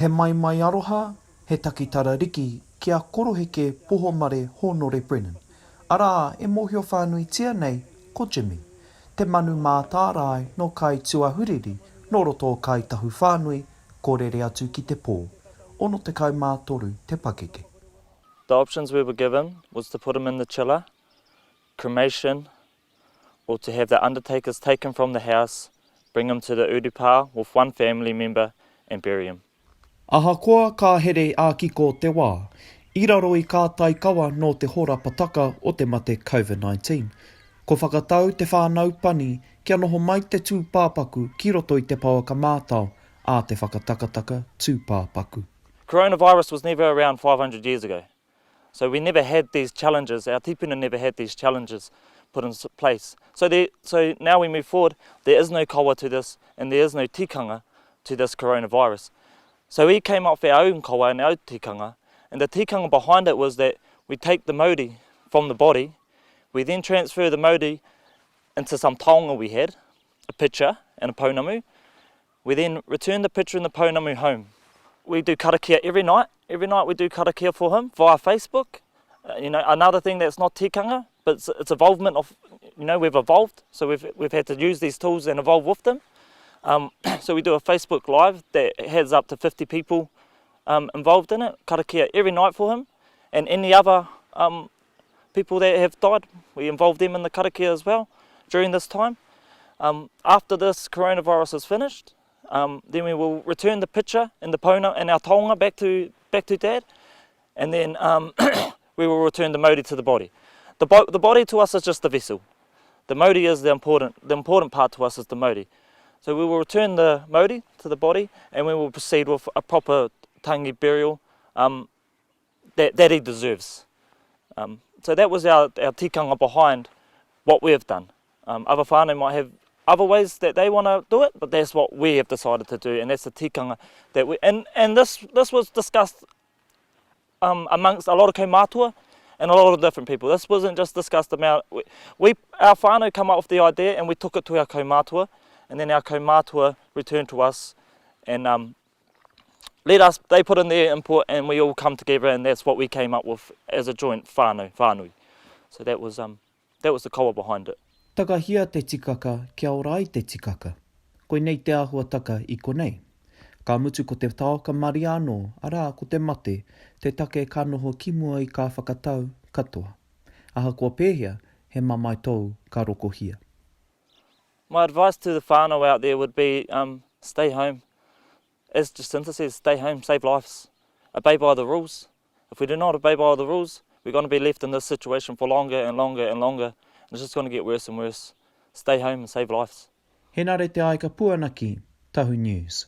He maimai aroha, he takitara riki ki a Koroheke Pohomare Hōnore Brennan, arā, e mōhio whānuitia nei ko Jimmy, te manu mātārae nō Kāi Tūāhuriri, nō roto o Kāi Tahu whānui, ko rere atu ki te pō. 63 te pakeke. The options we were given was to put him in the chiller, cremation, or to have the undertakers take him from the house, bring him to the urupā with one family member and bury him. Ahakoa ka here ā-kiko te wā, i raro i kā taikawa nō te horapataka o te mate Covid-19, ko whakatau te whānau pani kia noho mai te tūpāpaku ki roto i te pouaka mātao ā te whakatakataka tūpāpaku. Coronavirus was never around 500 years ago. So we never had these challenges, our tipuna never had these challenges put in place. So, there, so now we move forward, there is no kawa to this and there is no tikanga to this coronavirus. So we came up with our own kawa and our own tikanga, and the tikanga behind it was that we take the mauri from the body, we then transfer the mauri into some taonga we had, a pitcher and a pounamu, We then return the pitcher and the pounamu home. We do karakia every night. Every night we do karakia for him via Facebook. Uh, you know, another thing that's not tikanga, but it's, it's evolvement of, you know, we've evolved, so we've, we've had to use these tools and evolve with them. Um, so we do a Facebook Live that has up to 50 people um, involved in it, karakia every night for him, and any other um, people that have died, we involve them in the karakia as well during this time. Um, after this coronavirus is finished, um, then we will return the picture and the pona and our taonga back to, back to dad, and then um, we will return the mauri to the body. The, bo the body to us is just the vessel. The mauri is the important, the important part to us is the mauri. So we will return the mauri to the body and we will proceed with a proper tangi burial um, that, that he deserves. Um, so that was our, our tikanga behind what we have done. Um, other whānau might have other ways that they want to do it, but that's what we have decided to do, and that's the tikanga that we, and, and this, this was discussed um, amongst a lot of kaumātua and a lot of different people. This wasn't just discussed about, we, we our whānau come up with the idea and we took it to our kaumātua, and then our kaumātua returned to us and um, let us, they put in their input and we all come together and that's what we came up with as a joint whānau, whānui. So that was, um, that was the kawa behind it. Takahia te tikaka kia ora ai te tikaka. Koinei te āhuataka i konei. Ka mutu ko te taoka maria anō, arā, ko te mate, te take ka noho ki mua i kā whakatau katoa. Ahakoa pēhea, he mamae tou ka rokohia. My advice to the whānau out there would be um, stay home. As Jacinta says, stay home, save lives. Obey by the rules. If we do not obey by the rules, we're going to be left in this situation for longer and longer and longer. And it's just going to get worse and worse. Stay home and save lives. Henare Te Aika Puanaki, Tahu News.